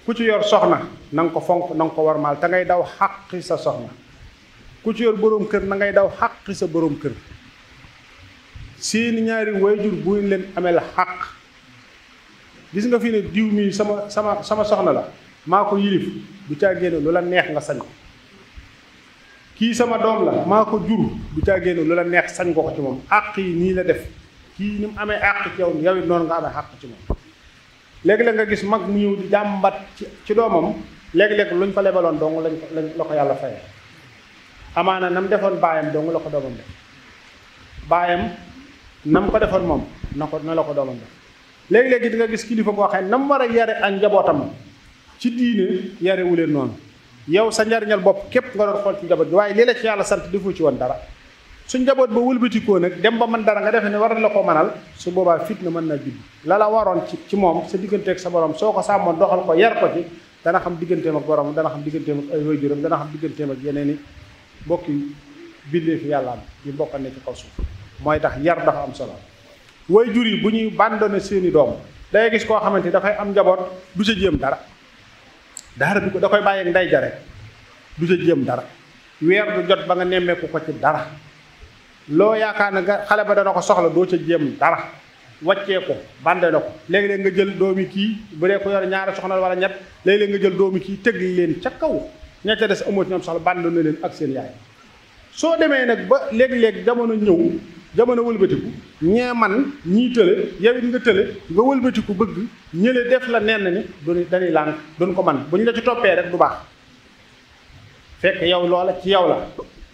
ku ci yor soxna na nga ko fonk na nga ko warmaal te ngay daw xàqi sa soxna ku ci yor boroom kër na ngay daw xàqi sa boroom kër seeni ñaari wayjur bu ñu leen amee la xàq gis nga fi ne diw mi sama soxna la maa ko yilif du caa génne lu la neex nga sañ ko kii sama doom la maa ko jur du caa génne lu la neex sañ ko ci moom àq yi nii la def kii ni mu amee àq ci yow yow it noonu nga amee àq ci moom léegi-léeg nga gis mag mu ñëw di jàmbat ci doomam léegi-léeg luñ ko lebaloon dong lañ la ko yàlla faye amaana nam defoon baayam dong la ko doomam def baayam nam ko defoon moom na la ko doomam def léegi-léegi di nga gis kilifa koo xam ne nam war a yare ak njabootam ci diine yarewu leen noonu yow sa njariñal bopp képp nga doon xool ci njaboot gi waaye lii la ci yàlla sant defu ci woon dara su njaboot ba wëlbatikoo nag dem ba mën dara nga defe ne war la ko mënal su boobaa fitna mën na judd la la waroon ci moom sa digganteeg sa borom soo ko sàmmoon doxal ko yar ko ci dana xam digganteem ak borom dana xam digganteem ak ay waajuram dana xam digganteem ak yeneen i bokki bindee fi yàlla am yu bokkan ne ci kaw suuf mooy tax yar dafa am solo waajur yi bu ñuy bandone seeni doom day gis koo xamante ni dafay am njaboot du ca jéem dara bi da koy bàyyi nday ja rek du ca jéem dara weer du jot ba nga nemmeeku ko ci dara loo yaakaar ne nga xale ba dana ko soxla doo ca jéem dara wàccee ko bande na ko léegi-léeg nga jël doomi kii bu dee ko yor ñaari soxna wala ñett léegi-léeg nga jël doomi kii teg leen ca kaw ña ca des amoo ci ñoom soxla bande na leen ak seen yaay soo demee nag ba léegi-léeg jamono ñëw jamono wëlbatiku ñee man ñii tële yow it nga tële nga wëlbatiku bëgg ñële def la nenn ni duñ dañuy lànk duñ ko man buñ la ci toppee rek du baax fekk yow loola ci yow la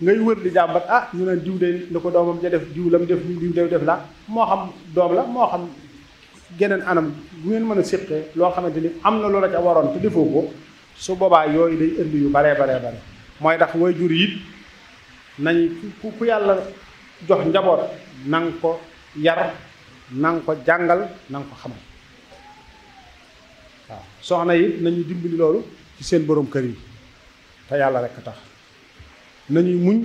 ngay wër di jàmbat ñu ne diw de na ko doomam ja def diw lam def diw def la moo xam doom la moo xam geneen anam bu ngeen mën a séqee loo xamante ni am na loola ca waroon te defoo ko su boobaa yooyu day indi yu bare mooy tax waajur it nañ ku yàlla jox njaboot na nga ko yar na nga ko jàngal na nga ko xamal waaw soxna yi nañu dimbali loolu ci seen borom kër yi te yàlla rekk tax nañuy muñ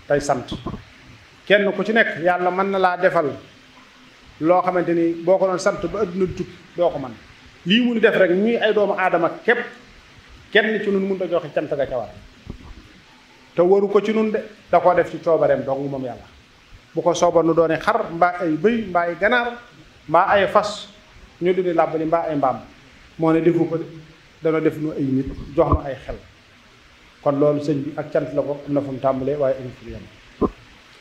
tey sant kenn ku ci nekk yàlla mën na laa defal loo xamante ni boo ko doon sant ba adduna tukki doo ko man lii mu ni def rek ñuy ay doomu aadama képp kenn ci nun mun a joxe cant ga ca war te waru ko ci nun de da koo def ci coobareem dong moom yàlla bu ko sooba nu doone xar mbaa ay bëy mbaa ay ganaar mbaa ay fas ñu duni làbbali mbaa ay mbaam moo ne defu ko de dana def nu ay nit jox nu ay xel kon loolu sëñ bi ak cant la ko am na fu mu tàmbalee waaye am fu yem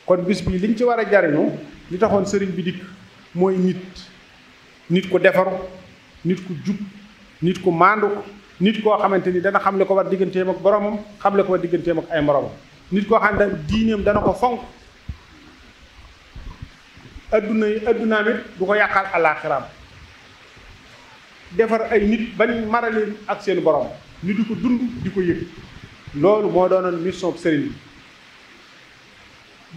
kon bis bii liñ ci war a jariñu li taxoon sëriñ bi dikk mooy nit ku defaru nit ku jub nit ku maandu nit koo xamante ni dana xam le ko war digganteem ak boromam xam le ko war digganteem ak ay moromam nit koo xam ne diineem dana ko fonk addunaam it du ko yàqal alaaxiraam defar ay nit bañ maraleen ak seen borom ñu di ko dund di ko yëg loolu moo doonoon mission sëriñ bi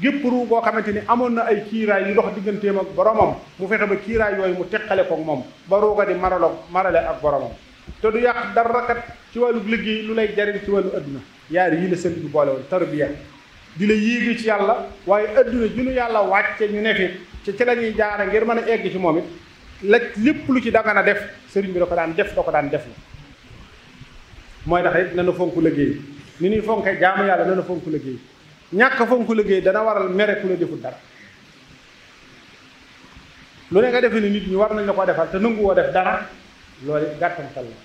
gépp ru koo xamante ni amoon na ay kiiraay yu dox digganteem ak boromam mu fexe ba kiiraay yooyu mu teqale ko moom ba ruuga di marale ak boromam te du yàq dara kat ci wàllu liggéey lu lay jariñ ci wàllu adduna yaari yi la sëriñ bi boole woon tarbiya di la yéegi ci yàlla waaye adduna ju nu yàlla wàcce ñu ne fi ci la ñuy jaara ngir mën a egg ci moom it la lépp lu ci danga na def sëriñ bi da ko daan def la mooy tax it nana fonk liggéey ni ñuy fonkee jaamu yàlla nana fonk liggéey ñàkk fonk liggéey dana waral mere ku la deful dara lu ne nga defe ni nit ñi war nañ la ko defal te nangu woo def dara loolu gàttam xel la